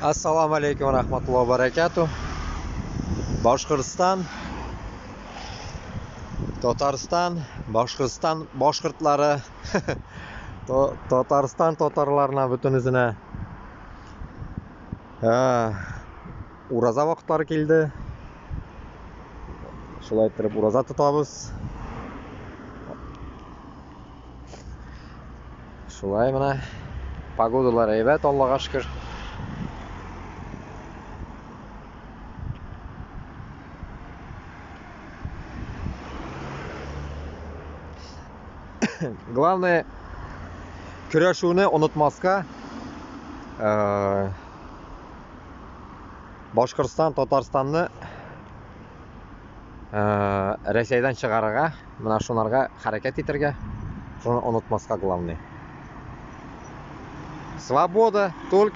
Assalomu alaykum va rahmatullohi va barakatuh. Boshqirdiston, Tatariston, Boshqirdiston boshqirdlari, Tatariston tatarlarına butunisine ураза vaqtlari keldi. Шулай иттереп ураза тотабыз. Шулай менә погодалар әйбәт, Аллага шөкер. Главное, көрәшүне онытмаска. Башкортстан, Татарстанны Рәсәйдән чыгарырга, менә шунарга хәрәкәт итәргә, шуны онытмаска главное. Свобода только